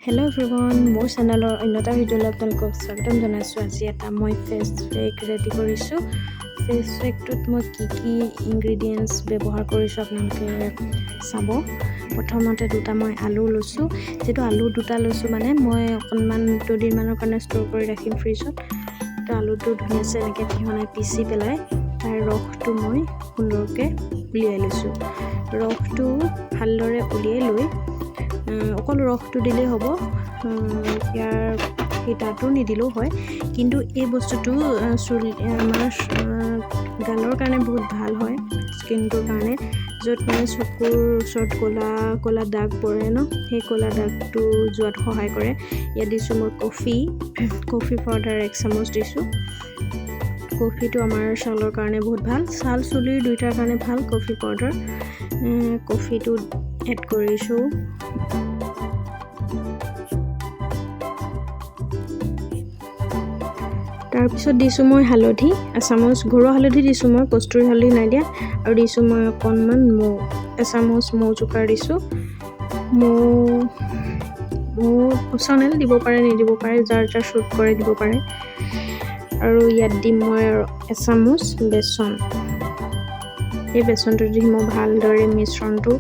Hello' everyone, মোৰ চেনেলৰ অন্য এটা ভিডিঅ'লৈ আপোনালোকক স্বাগতম জনাইছোঁ। আজি এটা মই ফেচ পেক ৰেডি কৰিছোঁ। ফেচ পেকটোত মই কি কি ইনগ্ৰিডিয়েণ্টছ ব্যৱহাৰ কৰিছোঁ, আপোনালোকে চাব। প্ৰথমতে দুটা মই আলু লৈছোঁ। যিটো আলু দুটা লৈছোঁ, মানে মই অকণমান দুদিনমানৰ কাৰণে ষ্ট'ৰ কৰি ৰাখিম ফ্ৰিজত। তো আলুটো ধুনীয়াকৈ এনেকৈ পিহনাই পিচি পেলাই তাৰ ৰসটো মই সুন্দৰকৈ উলিয়াই লৈছোঁ। ৰসটো ভালদৰে উলিয়াই লৈ, অকল ৰসটো দিলেই হ'ব, ইয়াৰ সিতাটো নিদিলেও হয়। কিন্তু এই বস্তুটো চুলি, আমাৰ গালৰ কাৰণে বহুত ভাল হয়, স্কিনটোৰ কাৰণে, য'ত মানে চকুৰ ওচৰত ক'লা ক'লা দাগ পৰে ন, সেই ক'লা দাগটো যোৱাত সহায় কৰে। ইয়াত দিছোঁ মই কফি, কফি পাউডাৰ 1 চামুচ দিছোঁ। কফিটো আমাৰ ছালৰ কাৰণে বহুত ভাল, ছাল চুলিৰ দুইটাৰ কাৰণে ভাল কফি পাউডাৰ। কফিটো এড কৰিছোঁ। তাৰপিছত দিছোঁ মই হালধি এচামুচ, ঘৰুৱা হালধি দিছোঁ মই, কস্তুৰী হালধি নাই দিয়া। আৰু দিছোঁ মই অকণমান মৌ, এচামুচ মৌ জোকাৰ দিছোঁ। মৌ মৌ অপশ্যনেল, দিব পাৰে, নিদিব পাৰে, যাৰ যাৰ শ্বুট কৰে দিব পাৰে। আৰু ইয়াত দিম মই এচামুচ বেচন। এই বেচনটো দি মই ভালদৰে মিশ্ৰণটো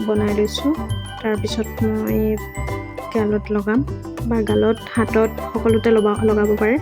বনাই লৈছোঁ। তাৰপিছত মই গালত লগাম বা গালত, হাতত, সকলোতে লগাব পাৰে।